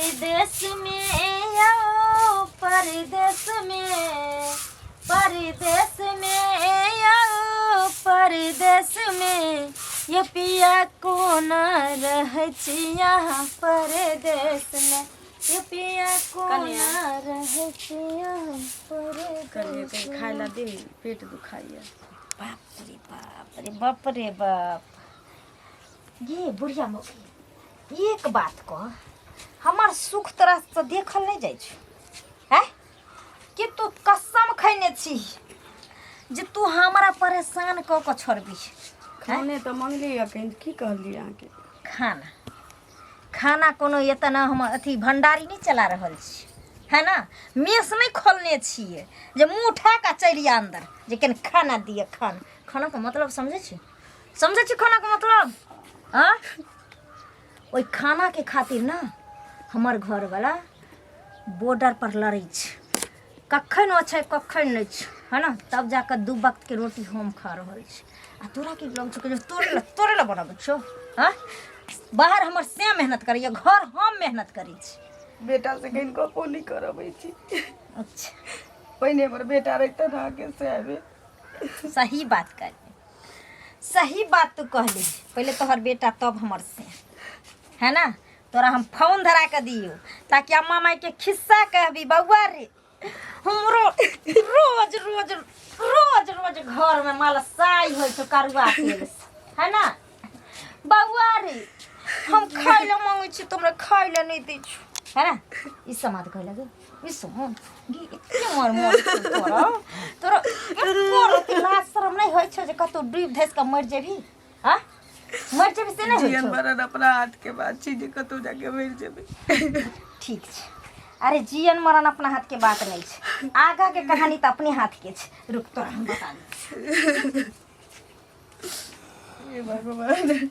परदेश में आओ परदेश में, परदेश में आओ परदेश में, ये पिया कोना रहै छी यहाँ परदेश में, ये पिया कोना कनिया। रहै छी यहाँ कनिया परदेश कनि खाय में। ला दे पेट दुखाइया। बाप रे बाप रे बाप रे बाप, ये बुढ़िया मौगी, एक बात कह, हमर सुख तोरा से देखल नहीं जाइ छौ हैं? कि तू कसम खैने छी जे तू हमरा परेशान कऽ कऽ छोड़बी? खाने तऽ मंगली अखन, की कहलियै अहाँके? खाना खाना कोनो एतना हम अथी भंडारी नहि चला रहल छी है ना, मेस नहि खोलने छियै जे मुँह उठा कऽ चलि आ अन्दर जे कनि खाना दिअ। खाना खानाके मतलब समझै छी? समझै छी खानाके मतलब? आँ, ओहि खानाके खातिर ने हमर घरवला बॉर्डर पर लड़ै छै, कखन ओ छै कखन नहि छै, है ना? तब जाकऽ दू वक्तके रोटी हम खा रहल छी आ तोरा की लगै छौ कि जे तोरे लए तोरे लए बनाबै छौ? आँ, बाहर हमर से मेहनत करैए, घर हम मेहनत करै छी। बेटा से कनि गपो नहि करबै छी। अच्छा। पहिने हमर बेटा रहिते ने अहाँके से आबे। सही बात कहली, सही बात तू कहली। पहिले तोहर बेटा तब हमर से, है ना? तोरा हम फोन धरा के दियो ताकि अम्मा माई के खिस्सा कहबी, बउआ रे हमरो रोज रोज रोज रोज घर में मालसाई होइ छौ करुआ तेल से, है ना? बउआ रे हम खाइ ले मांगै छी तो हमरा खाइ ले नहीं दै छौ, है ना? ई समाद कहे लगे, ई सुन गे, एते मर मर छौ तोरा, तोरा एको रत्ती लाज शरम नहीं होइ छौ जे कतौ डूबि धसि कऽ मरि जेबही? हाँ, मरि जेबही से नहीं होइ जीवन छौ? मरण अपना हाथ के बात छी जे कतौ जाके मरि जेबै। ठीक छै। अरे जीवन मरण अपना हाथ के बात नहीं छै, आगा के कहानी तऽ अपने हाथ के छै। रुक, तोरा हम बता दै छी। हे भगवान।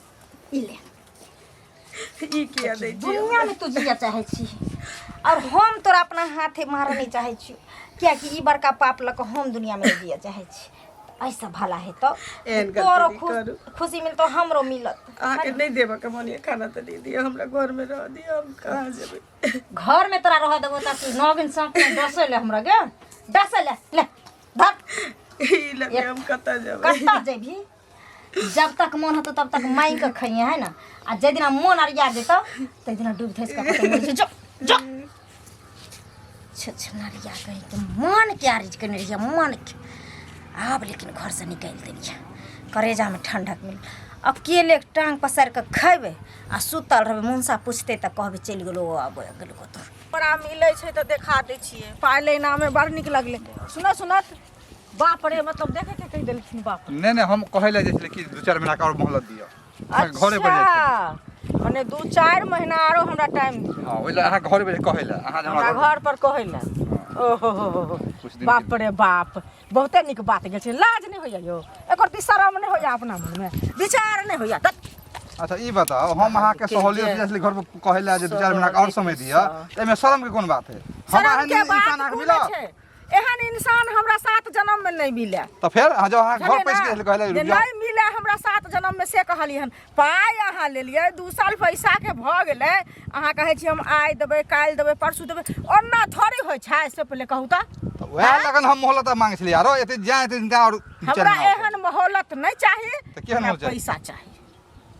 ई ले। ई किया दै छी? दुनिया में तू जिया चाहे छी और हम तोरा अपना हाथे मारऽ नहीं चाहे छी, कियाकि ई बड़का पाप लऽ कऽ हम दुनिया में नहीं जिया चाहे छी। ऐसा भला है तो एहन गलती तोरो नहि खुश करू। खुशी मिलतो, हमरो मिलत। अहाँके नहि देबऽ के मन यऽ खाना तऽ नहि दिअ, हमरा घरमे रहऽ दिअ, हम कहाँ जेबै? घर में तोरा रह देबो ताकि नौ दिन साँप में डसे ले हमरा गे, डसे ले, ले धर। ई लगे हम कतऽ जेबै? कतऽ जेबही? जब तक मन होतो तब तक मांगि के खइहे, है ना? आ जाहि दिना मन अरिया जेतौ ताहि दिना डूबि धसि कऽ कतौ मरि जो जो। छछनरिया कहीं के मन के आरिज केने रहियै मन के, आब लेकिन घरसँ निकालि देलियै, करेजामे ठंडक मिल। अकेले टांग पसारि कऽ खयबै आ सुतल रहबै। मुनसा पुछतै तऽ कहबै चलि गेलो, आब गेलो कतौ। बड़ा मिलै छै तऽ देखा दै छियै। पाइ लेनामे बड़ नीक लगलै। सुनत सुनत, बाप रे, मतलब देखे के कहि देलखिन, बाप रे। नहि नहि, हम कहै लए जाइ छलै कि 2-4 महीना के आओर मोहलत दिअ, घरे पर जाइ छलै। अच्छा, मने 2-4 महीना आरो हमरा टाइम दिअ। हँ, ओहि लए अहाँ घरे पर कहै लए, अहाँ जे हमरा हमरा घर पर कहै लए। ओहो हो हो हो। कुछ दिन बाप रे बाप, बहुते नीक बात गेल छै। लाज नहि होइया यौ? एकर ती शरम नहि होइया? अपना मनमे विचार नहि होइया? धत्। अच्छा ई बताउ, हम अहाँके के सहलियत जे- जाइ छलै घर पर कहै लए जे 2-4 महीना के आओर समय दिअ, तऽ एहिमे शरम के कोन बात है? हमरा शरम एहन के इंसान बात अहाँके कोन मिलत? छै? एहन इंसान हमरा 7 जन्म में नहीं मिले। तऽ फेर अहाँ जब अहाँ घर बुझलियै पैसि ने? गेल कहै लए जे रुकि जाउ। नहीं मिले हमरा 7 जन्म में से कहलियै हन। पाइ अहाँ लेलियै, 2 साल पैसा के भऽ गेलै, अहाँ कहै छी हम आइ देबै, काल्हि देबै, परसू देबै, ओना थोड़ी होइ छै, से पहिले कहू तऽ। तऽ वएह लगन हम मोहलत मांगै छलियै आरो एते जाए एते दिन आओर 2-4 हमरा महीना आओर। एहन मोहलत नहि चाही। तऽ केहन हमरा मोहलत चाही? पैसा चाही,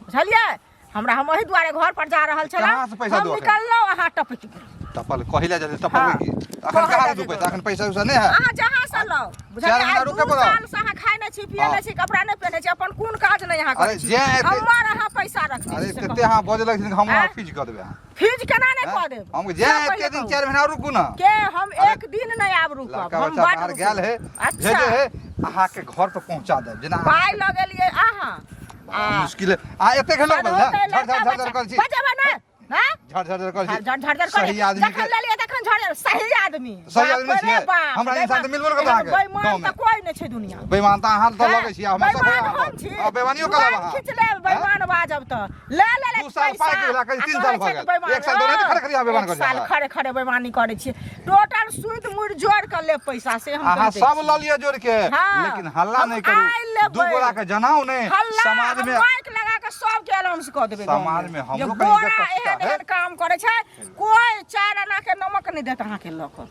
बुझलियै? हमरा हम एहि दुआरे घर पर जा रहल छलहुँ। कहाँ से पैसा हम दू एखन? निकललहुँ, अहाँ टपकि गेलहुँ। टपल कहि लए जाइ टपल हाँ। की अखन? कहै कहाँ लए दू जे पैसा? अखन पैसा उसा नहि है। अहाँ जहाँ से लाउ, बुझलियै? 4 महीना आइ रुकऽ 2 पड़त। साल से अहाँ खाइ नहि छी, पियै हाँ। नहि छी, कपड़ा नहि पहिनै छी, अपन कोन काज नहि अहाँ अरे करै छी। जे एते- हमर अहाँ पैसा रखने अरे छी से तते कहू। अहाँ बजै लगथिन हम आँय? फ्रीज कऽ देबै अहाँ। फ्रीज केना नहि कऽ देब? हम जे से एते पहिले दिन कहू। 4 महीना रुकू ने। के हम अरे एक दिन नहि आब रुकब। लड़का हम बच्चा बड बाहर रुकब। गेल है, अच्छा। भेजे है, अहाँके घर पर पहुंचा देब जेना अहाँ- पाइ लऽ गेलियै अहाँ। बड़ा मुश्किल है आ एते घंटा सर बजल होतै झड़ झड़ लड़का झड़ झड़ बच्चा। करै छी। बजेबै ने? हाँ? झड़ झड़ झड़ करै छी। झड़ झड़ झड़ करै। सही आदमी जखन के लेलियै तखन झड़ सही आदमी। सही आदमी बाप रे छियै। बाप, हमरा इंसान तऽ मिलबो नहि करत बेईमान अहाँके बेईमान गाँवमे। तऽ कोइ नहि छै दुनिया। बेईमान तऽ अहाँ तऽ हैं? लगै छी आ हमरा सब बेईमान हम छी। आ बेईमानियो करब जुबान अहाँ। खींच लेब बेईमान बाजब तऽ ले ले ले 2 साल पैसा। पाइ के भेला, कहीं आ 3 कहै साल भऽ छै गेल। बेईमान। एक साल तऽ ओनाहिते खड़े खड़े अहाँ बेईमान एक करै साल छी। खड़े खड़े बेईमानी करै छियै। टोटल सूद मुड़ जोड़ कऽ लेब पैसा से हम अहाँ कहि दै सब छी। लऽ लिअ जोड़ के, हाँ, लेकिन हल्ला हम नहि करू। आइ लेबै। दू गोरा के जनाउ नहि हल्ला समाज हम में। माइक लगा के सबके अनाउंस कऽ देबै गाँव समाज में जे हमरो कहीं गोरा इज्जत प्रतिष्ठा एहन है। एहन काम करै छै कोइ नहि देत अहाँके लऽ कऽ।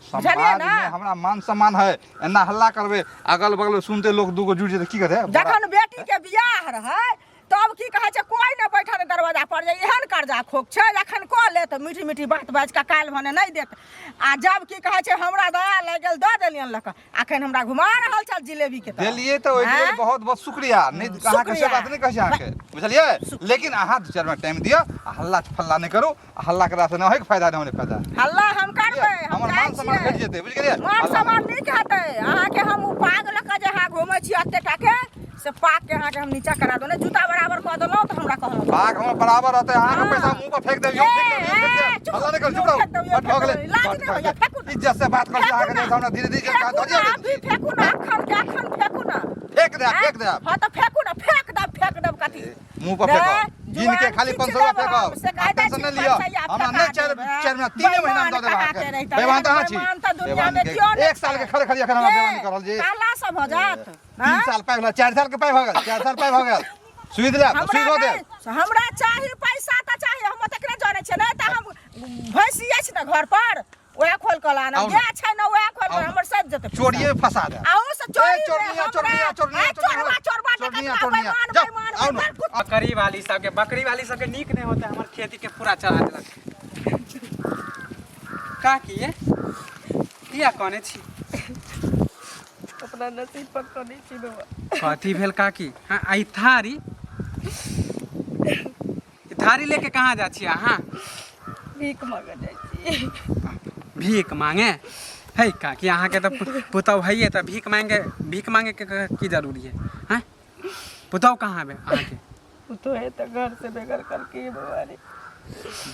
बुझलियै समाज ने? में हमरा मान सम्मान है, एना हल्ला करबै अगल बगल सुनते लोग दूगो जुट जेतै, की करतै? जखन बेटी के बियाह रहै तब की कहै छै, कोइ नहि बैठल दरवाजा पर जे एहन कर्जा खोक छै। जखन कऽ लेत मीठी मीठी बात बाजि कऽ काल्हि भने नहि देत, आ जब की कहै छै हमरा दया लागि गेल दऽ देलियनि लऽ कऽ, अखन हमरा घुमा रहल छल जिलेबी के तरह। देलियै तऽ ओहिके लेल आँय? बहुत बहुत शुक्रिया। नहि अहाँके से शुक्रिया। बात नहि कहै छी अहाँके, बुझलियै? लेकिन अहाँ 2-4 मिनट टाइम दिअ आ हल्ला फल्ला नहि करू। आ हल्ला करला से नहि होइके फायदा, नहि होने फायदा। हल्ला हम करबै, हम हमर जाइ मान सम्मान छियै। घटि जेतै, बुझि गेलियै? मान हल्ला सम्मान नीक हेतै अहाँके। हम ओ पाग लऽ कऽ जे अहाँ घुमै छी एते टाके, से पाग के अहाँके हम नीचा करा देलहुँ, जूता बराबर कऽ देलहुँ तऽ हमरा कहलहुँ। पाग हमर बराबर रहतै, अहाँके हाँ। पैसा मुंह पर फेंक देब, यौ फेंक देब, यौ फेंक ए, देब। चुप, हल्ला नहि करू, चुप यौ रहू। फेंक देब, यौ बड भऽ फेंक गेलै। देब। लाज बड नहि भऽ होइए, गेलै। फेकू ने। इज्जत से बात करै छी फेकू अहाँके, ने। नहि हमरा धीरे धीरे फेकू दऽ ने, दिअ। अभी फेकू ने, अखन के अखन फेकू ने। फेंक देब, फेंक देब। हाँ तऽ फेकू ने, फेक देब, फेक देब कथी? मुंह पर रे, फेंकब, गिन के जुआन खाली खींच 500 रुपया लेब हम, फेंकब। से आ कायदा टेंशन छी, नहि लिअ, 500 हमरा फेका नहि 4 देब, 4 महीना 3 महीना मे दऽ देब बेईमान अहाँके। कहाँ के रहितै? बेईमान तऽ अहाँ छी। बेईमान तऽ दुनिया बेईमान मे के केओ नहि 1 साल के छै। खड़े खड़ी एखन हमरा के? बेईमानी कर रहल छी। काला सब भऽ जायत। 3 आँय? साल पाइ भेल, 4 साल के पाइ भऽ गेल, 4 साल पाइ भऽ गेल। सुधि लेब तऽ हमरा सुधि देब। नहि, हमरा चाही पैसा तऽ चाही, हम ओतेक नहि जनै छियै। नहि तऽ हम भैंसी अछि ने घर पर, वएह खोल कऽ लानब। आउ ने। गाय छै ने, वएह खोल आउ कऽ ने। हमर सजि जेतै पैसा। चोरिये फंसा देब। आ ओ से चोरी ए, चोरनिया, चोरनिया, चोरनिया, चोरबा चोरबा चोरनिया, डकैतबा, चोरनिया। बेईमान जाउ, बेईमान आउ ने। बेईमान कुत्ता। बकरी वाली सबके, बकरी वाली सबके नीक नहि होता, हमर खेती के पूरा चढ़ा देलक। का किए किया कने छी? अपना नसीब पर कनै छी बाबा। कथी भेल काकी? हाँ, आई थारी, ई थारी लेके कहाँ जा छी अहाँ? भीख मांगऽ जाइ छी। भीख मांगे? है काकी, अहाँके तऽ पुतहु हइए तऽ भीख मांगे, भीख मांगे के की जरूरी है? हैं, पुतहु कहाँ बे अहाँके? पुतोह है तऽ घर से बेघर करके बाबा रे।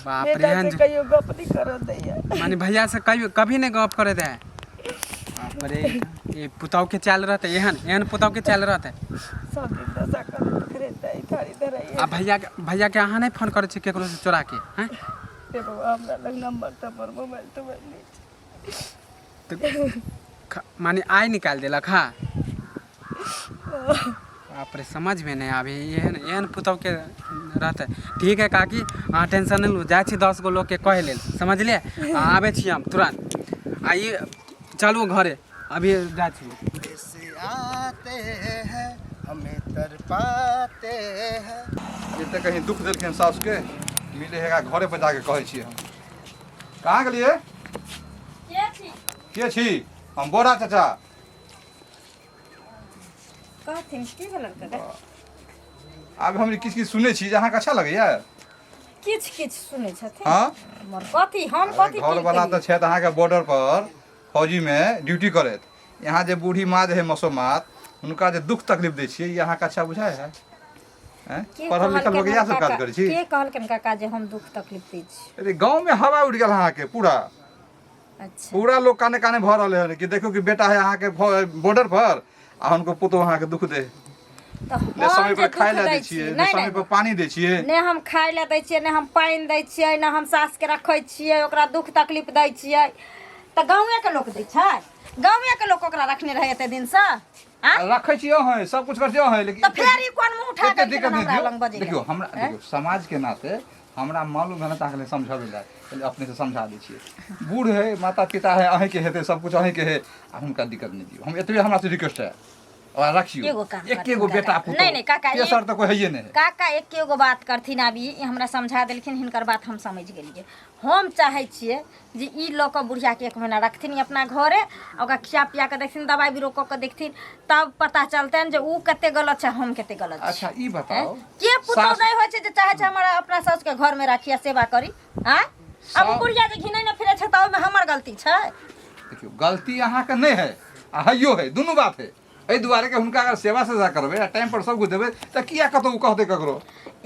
बाप रे। बेटा एहन से कहियो गप नहीं करऽ दैया। माने भैया से कभी कभी नहीं गप करे दे? बाप रे, ये पुतहु के चाल रहते, एहन एहन पुतहु के चाल रहते। सब दिन दशा करैत करैत ई थारी धराइए। आ भैया के, भैया के अहाँ नहीं फोन करै छी केकरो से चोरा के? हैं रे बाबा, हमरा लग नंबर तंबर मोबाइल तोबाइल नहीं छै। तऽ माने आइ निकालि देलक? हाँ, बाप रे, समझ में नहीं आबे, एहन एहन पुतहु के रहतै। ठीक है काकी, अहाँ टेंशन नहि लू। जाइ छी 10 गो लोकके कहै लेल, समझलियै? आ आबै छी हम तुरंत। आ ई चलू घरे, अभी जाइ छी। से आते हैं हमें तड़पाते हैं। एते कहीं दुख देलखिन सासुके, मिले है घरे पर जाके कहै छियै हम। कहाँ गेलियै? के छी? के छी? हम बोरा चाचा। कहथिन, की भेलन काका? आब हम किछु किछु सुनै छी जे अहाँके अच्छा लगैया। किछु किछु सुनै छथिन? हाँ। हमर कथी, हम कथी? घर वाला तऽ छथि अहाँके बॉर्डर पर फौजी मे ड्यूटी करैत। यहाँ जे बूढ़ी माँ जे है मसोमात, हुनका जे दुख तकलीफ दै छियै, ई अहाँके अच्छा बुझाइ है? हैं? के पढ़ल लिखल लोक इएह सब काज काका- करै छी? के कहलकन काका जे हम दुख तकलीफ दै छी? अरे, गाँव में हवा उड़ि गेल अहाँके पूरा। अच्छा। पूरा लोग काने काने भऽ रहलै हन कि देखो कि बेटा है अहाँके बॉर्डर पर आ हुनको पुतोह अहाँके दुख दे। तऽ ने हम समय जे पर खाय दुख लए दै दै छी छियै, ने नहि समय नहि पर पानी दै छियै। ने हम खाय लए दै छियै, ने हम पानि दै छियै, ने हम सासके रखै छियै, ओकरा दुख तकलीफ दै छियै तऽ गाँवेके लोक दै छै? गाँवेके लोक ओकरा रखने रहै एते दिनसँ? आँ? रखै छियै अहें, सब कुछ करै छियै अहें, लेकिन तऽ फेर ई कोन मुँह उठा एते कऽ दिक्कत नहि हमरा दियौ। लग बजै? देखियौ हमरा, देखियौ, समाज के नाते हमरा मालूम है ना, तऽ अहाँके समझाबै लए पहिले अपने से समझा दै छियै। बूढ़ है, माता पिता है, अहींके हेतै, सब कुछ अहींके है, आ हुनका दिक्कत नहि दियौ। हम एतबे हमरा से रिक्वेस्ट है, ओकरा रखियौ। एगो काम एके गो करथिन बेटा काका। पुतोह, नहि, नहि, काका, तेसर तऽ कोइ हैये नहि है। काका, एके गो बात करथिन। आब ई हमरा समझा देलखिन, हिनकर बात हम समझ गेलियै। हम चाहै छियै जे ई लऽ कऽ बुढ़ियाके एक महीना रखथिन ई अपना घरे आ ओकरा खिया पिया कऽ देखथिन, दबाइ बीरो कऽ कऽ देखथिन, तब पता चलतनि जे उ कते गलत छै, हम कते गलत छी। अच्छा, ई बताउ, के पुतोह सास- नहि होइ छै जे चाहै छै हमर अपना सासुके घरमे राखी आ सेवा करी? आँय, आब उ बुढ़िया जे घिनै ने फिरै छै तऽ ओहिमे हमर गलती छै? देखियौ, गलती अहाँके नहि है आ हैयो है, दुनू बात है। एहि दुआरे कि हुनका अगर सेवा सजा करबै आ टाइम पर सब कुछ देबै तऽ किया कतौ ओ कहतै ककरो?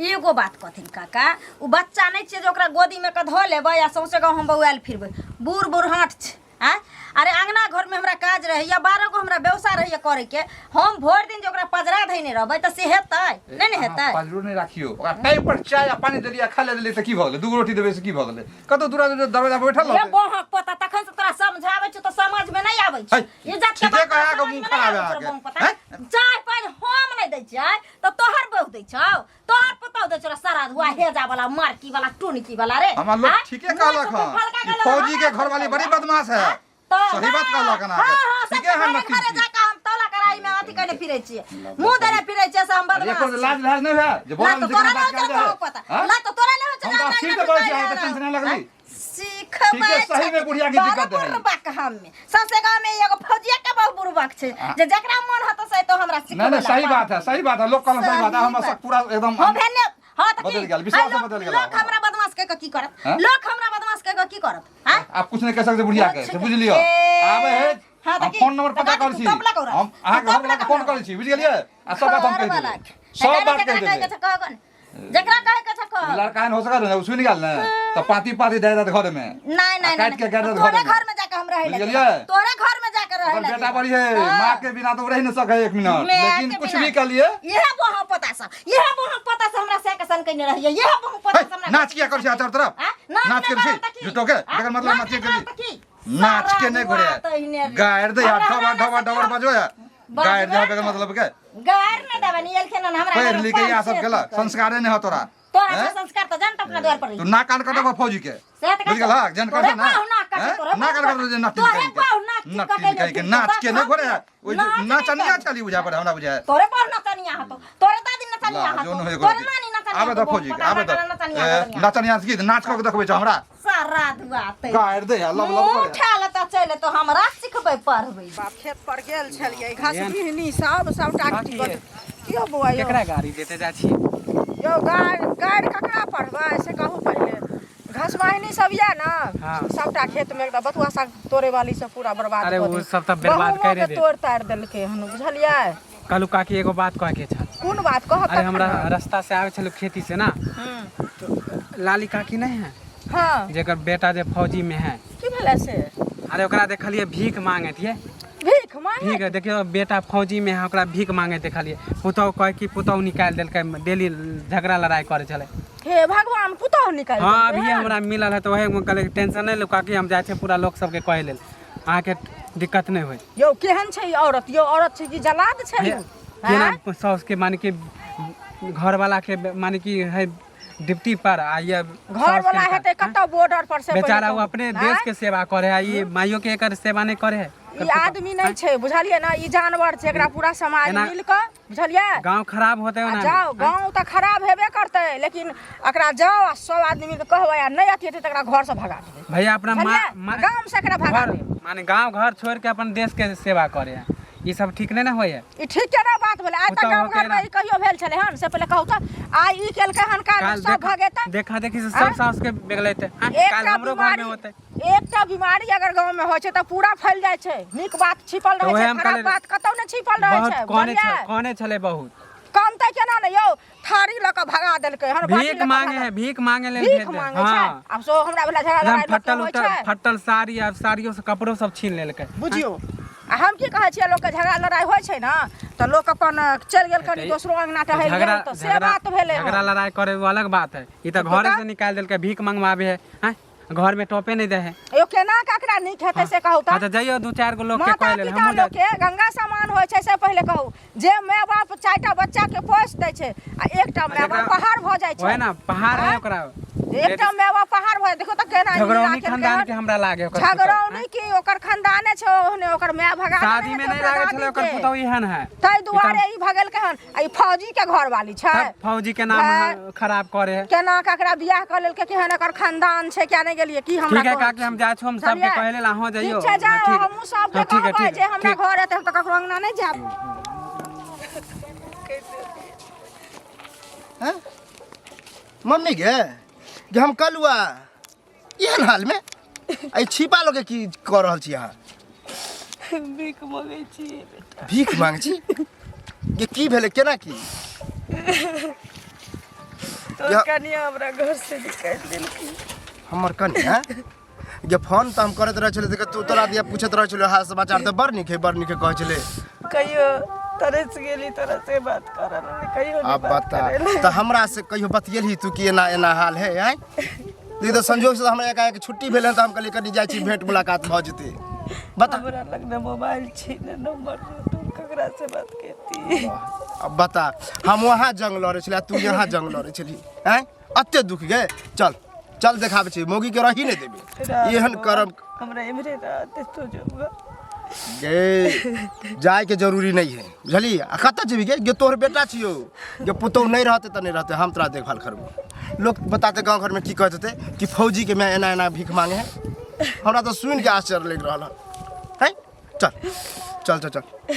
एगो बात कहथिन काका, ओ बच्चा नहि छियै जे ओकरा गोदीमे कऽ धऽ लेबै आ सौंसे गाँव हम बौआयल फिरबै। बूढ़ बुढ़ाँठ छै। आँय, अरे अङ्गना घरमे हमरा काज रहैए, 12 गो हमरा व्यवसाय रहैए करैके। हम भरि दिन जे ओकरा पजरा धयने रहबै तऽ से हेतै नहि ने? हेतै? पजरो नहि राखियौ ओकरा, टाइम पर चाय आ पानी देलियै आ खाय लए देलियै तऽ की भऽ गेलै? दूगो रोटी देबै से की भऽ गेलै? कतौ दूरा दरवाजा पर बैठल हे रहतै। बहक पोता, तखन से तोरा सब समझाबै छी तऽ समझ में नहीं आबै छै है, इज्जत के ठीके बात कहा के समझ में मुँह नहीं खराब आबै है छौ, अहाँके। बम पता हैं? चाय पानि हम नहीं दै छियै तऽ तोहर बहू दै छौ तोहर पुतहु दै छौ सारा धुआ हेजा वाला मारकी वाला टुनकी वाला रे हमरा लोग आँय? ठीके मुँह कहलक से हँ फलका ई गेल फौजी के हमरा घरवाली बड़ी बदमाश है आँय? तऽ सही बात कहलक हन हाँ, अहाँके। हाँ, ठीके सबके है घरे नटी घरे जी। जाके हम तौला कराई में अथी कने फिरै छियै मुँह देने फिरै छियै से हम अरे बदमाश एको छियै। लाज लिहाज नहीं है जे ला बोलल तो जे तोरा केना बात नहि कयल हो जाइ पता है ला तो तोरा नहि हो हम तऽ अस्थिर से बोलै छी अहाँके टेंशन नहि लगली सीखबै ठीके, सही में बुढ़िया के दिक्कत है। बुड़बक हम में सबसे गांव में एगो फौजिया के बहु बुड़बक छै जे जकरा मन होत से तो हमरा सिखबै नहीं नहीं सही बात है सही बात है लोग कहल सही बात है हमरा सब पूरा एकदम हो भेने हां त बदल गेल, विश्वास लोक- बदल गेल लोक हमरा। हमरा बदमाश कह के की करत हाँ? लोक हमरा बदमाश कह के की करत हां आप कुछ नहीं कह सकते बुढ़िया के से बुझ लियो आवे है हाँ, तऽ हम की? फोन नंबर तऽ पता गाड़ी कर तू छी तबला कौरा। हम अहाँके तू घर वाला के तबला फोन कौरा। करै छी बुझ गेलियै आ सब बात हम कहि देबै सब बात कहि देबै जकरा कहे के छै कह लड़का एहन हो सकत ने ओ सुनि गेल ने तऽ पाती पाती दे देत घर में नहीं नहीं आ काटि के गाड़ि देत तोरे घरे में। घर में जाके हम रहे बुझ लगे गेलियै? तोरे घर में जाके रहे ओकर लगे बेटा बड़ी है माँ के बिना तो रह नहीं सके एक मिनट माय लेकिन के कुछ बिना। भी के लिए यह बहु पता सब यह बहु पता सब हमरा से कसन कइने रहिए यह बहु पता सब हमरा नाच किया कर छी चारों तरफ आ? नाच नहि कर छी करब तऽ की? झूठो के आ? एकर मतलब नाच नाच नहि के करब तऽ की? नाच के नहीं सारा घोड़े दुआ तहिने रे। गायर दे हमरा ढबर हमरा ढबर ढबर से बजो है गायर दे बजबे एकर मतलब के गायर नहि देबनि एलखिन हन हमरा पढ़ घरमे लिख के पाँच या सब छः केला की संस्कारे नहीं हो तोरा तोरा हैं? से संस्कार तऽ जानत अपना द्वार पर तू ना कान कटब फौजी के से तऽ बुझ गेल हक जन तोरे कर ना बाहु नाक काटे, हैं? तोरे ना कान बाहु कटब जे नाच तोरे बाहु नाक नटिन कटे कहि के नाच के नहीं घोड़े है ओइ नाच नहि नाचनिया करी। छली बुझा पर हमरा बुझा तोरे बाहु नचनिया हतो तोरे दादी नचनिया ला, जो हतो न होय तोरे नानी नचनिया आबे हतो, दऽ फौजी के पता आबे ना दऽ नचनिया ए, नचनिया। नचनिया से की नाच कऽ के देखबै छौ हमरा सारा दुआ तै गारि दे लब लब मुँह करे उठा लेता चलि तो हमरा सिखबै पढ़बै बाप खेत पर गेल छलियै घास बिहनी सब सबटा बाकी ये। की हो बौआ यौ केकरा गाड़ी देते जाइ छी यौ गारि गारि ककरा पढ़बै से कहू पहिले घसवाहिनी सब यऽ ने हाँ। सबटा खेत में एकदम बथुआ साग तोड़े वाली सब पूरा बर्बाद अरे कऽ ओ देलकै। सब तऽ बर्बाद गहूमो करि के देत। तोड़ि ताड़ि देलकै हन बुझलियै कहलू काकी एगो बात कहे के छल कोन बात कहब अरे तखन हमरा ने। रास्ता से आबै छलहुँ खेती से ना तो लाली काकी नहीं है हाँ जेकर बेटा जे फौजी में है की भेलै से अरे ओकरा देखलियै भीख मांगैत ये भीख मांगे भीख देखियौ बेटा फौजी में है ओकरा भीख मांगैत देखलियै पुतहु कहै कि पुतहु निकालि देलकै डेली झगड़ा लड़ाइ करै छलै हे भगवान पुतहु निकालि हाँ देलकै अभी हन। हमरा मिलल है तऽ वही कहलियै टेंशन नहि लू काकी हम जाइ छियै पूरा लोक सबके कहै लेल अहाँके दिक्कत नहि होय यौ केहन छै ई औरत यौ औरत छै कि जलाद छै यौ केना आँय? साउस के माने कि घरवाला के माने कि है ड्यूटी पर आ ये घर वाला हेतै कतऽ बॉर्डर पर से बेचारा पहिले वो कहू। अपने आँय? देश के सेवा करे है ये माइयो के एकर सेवा नहीं करे है ई आदमी नहि छै बुझलियै ने ई जानवर छै एकरा पूरा समाज एना- मिल कऽ बुझलियै गांव खराब होते आ ना जाओ गाँव तऽ खराब हेबे करतै लेकिन एकरा जाओ आ सब आदमी मिल कऽ कहबै आ नहि अथी हेतै तऽ एकरा घर से भगा देबै भैया अपना माँ बुझलियै? माँ गाम से एकरा भगा घर देबै माने गांव घर छोड़ के अपन देश के सेवा करे है ये सब ठीक नहीं ना होय है ई ठीक केना बात भेलै आइ तक ओतऽ गाम होतै घरमे ना। ई कहियो भेल छलै हन से पहिले कहू तऽ आइ ई केलकै हन काल्हि काल सब देखा भगेतै देखा देखी से सब सास के बेगलेते हाँ, काल एकटा हमरो घर में बीमारी होते एकटा बीमारी अगर गाँव में होइ छै तऽ पूरा फैल जाइ छै नीक बात छिपल तऽ रहै ओहे छै हम खराब कहलियै- बात कतौ नहि छिपल रहै बहुत छै कोने बुझलियै छल कोने छले बहुत कमतै केना ने यौ थारी लऽ कऽ भगा देलकै हन बाटी भीख लऽ कऽ मांगे भगा- है भीख मांगे लेल भीख भेज दे मांगे छै हाँ आब सो हमरा वला झगड़ा एकदम लड़ाइ लोकके फटल होइ उटल छै फटल साड़ी आब साड़ियो से कपड़ो सब छीन लेलकै बुझियौ आ हम की कहै छियै लोकके झगड़ा लड़ाइ होइ छै ने तऽ लोक अपन चलि गेल कनि तऽ दोसरो अंगना टहलि गेल झगड़ा तऽ से झगड़ा बात भेलै झगड़ा हन। लड़ाई करे वो अलग बात है ई तऽ घरे से निकालि देलकै भीख मंगवाबे है हैं घर में टोपे नहीं दे है यौ केना ककरा नीक हेतै से कहू हाँ तऽ तऽ जइयो दू चारि गो लोग के माता कहि लेल पिता हमहूँ लोक के गंगा समान होइ छै से पहिले कहू जे माय बाप चारिटा बच्चा के पोस दै छै आ एकटा माय बाप पहाड़ भऽ जाइ छै ओहे ना पहाड़ है आँय? ओकरा एकटा माय बाप पहाड़ भऽ जाइ देखो तऽ केना झगड़ौनी लीला केलकै खानदान हन। के हमरा लागे ओकर पुतहु, झगड़ौनी की ओकर खानदाने छै ओहने ओकर माय भगा देने शादी में हेतै नहीं ओकरा लागे छलै दादी ओकर के। पुतहु एहन है ताहि दुआरे ई भगेलकै हन आ ई फौजी के घरवाली छै सब फौजी के नाम भाय। खराब करे है केना ककरा बियाह कऽ लेलकै केहन एकर खानदान छै क्या नहि गेलियै की हमरा ठीक है कहै काकी हम जाइ छौ हम सबके बुझलियै? कहै लेल अहाँ जइयो ठीक छै जाओ हाँ, ठीक हमहूँ सबके हाँ, ठीक है कहबै ठीक जे है हमरा ठीक घर एतै हम तऽ ककरो अंगना नहि जायब हैं? मम्मी गे जे हम कलुआ एहन हालमे एहि छिपा लऽ के की कऽ रहल छी अहाँ भीख मङ्गै छियै बेटा भीख मांगै छी गे की भेलै केना की तोहर या- कनिया हमरा घर से निकालि देलकै हमर कनिया गे फोन तऽ हम करैत रहै छलै तऽ तू तोरा दिया पूछैत रहै छलै हाल समाचार तऽ बड़ नीक है बड़ नीक है कहै छलै कहियो तरस गेली तोरा से बात करऽ लेल कहियो नहि आब बात बता करै लेल तऽ हमरा से कहियो बतियेलही तू कि एना एना हाल है आँय लेकिन तऽ संजोग से हमरा एकाएक छुट्टी भेल हन तऽ हम कहलियै कनि जाइ छी भेंट मुलाकात भऽ जेतै। बता। हमरा लग ने मोबाइल छै ने नंबर, तू ककरा से बात करती? अब बता, हम वहाँ जंग लड़ै छलियै आ तू यहाँ जंग लड़ै छली। आँय, एते दुख गे। चल चल, देखाबै छी, मौगी के रही नहि देबै एहन करम। हमरा इम्हरे रहते तो जो गे जायके जरूरी नहीं है, बुझलियै? आ कतऽ जेबही गे? गे तोहर बेटा छियौ गे, पुतोहु नहि रहतै तऽ नहि रहतै, हम तोरा देखभाल करबो। लोक बताते गाँव घरमे की कहैत हेतै कि फौजीके माय एना एना भीख मांगे है। हमरा तऽ सुनिके आश्चर्य लागि रहल हन। है, चल चल चल चल।